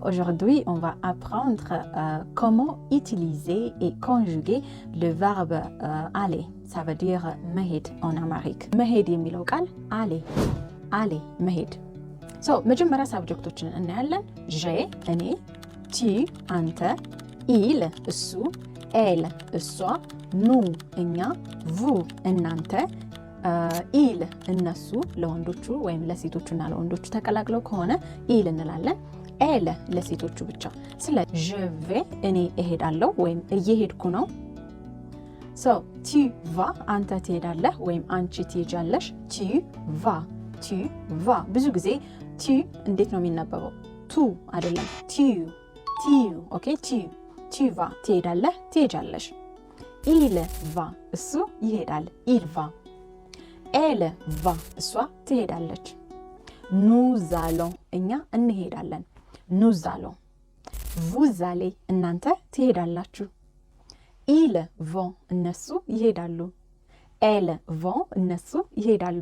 Aujourd'hui, on va apprendre comment utiliser et conjuguer le verbe aller. Ça veut dire መሄድ en amharique. መሄድ የሚለው ቃል aller, aller መሄድ። So መጀመሪያ subject ኦችን እናያለን። Je እኔ፣ tu አንተ፣ il እሱ፣ elle እሷ፣ nous እኛ፣ vous እናንተ፣ ils እነሱ ለወንዶቹ ወይም ለሴቶቹና ለወንዶቹ ተቀላቅለው ከሆነ ils እንላለን። Elles ለሴቶቹ ብቻ። ስለ je vais እኔ እሄዳለሁ ወይም እየሄድኩ ነው። So tu vas አንተ ትሄዳለህ ወይም አንቺ ትሄጃለሽ። Tu vas, tu vas። ብዙ ጊዜ tu እንዴት ነው የሚነበበው? ቱ አይደለም፣ tu, tu። Okay, tu, tu vas ትሄዳለህ፣ ትሄጃለሽ። Il va እሱ ይሄዳል። Il va። Elle va እሷ ትሄዳለች። Nous allons እኛ እንሄዳለን። Nous allons። Vous allez እናንተ ትሄዳላችሁ። Ils vont እነሱ ይሄዳሉ። Elles vont እነሱ ይሄዳሉ።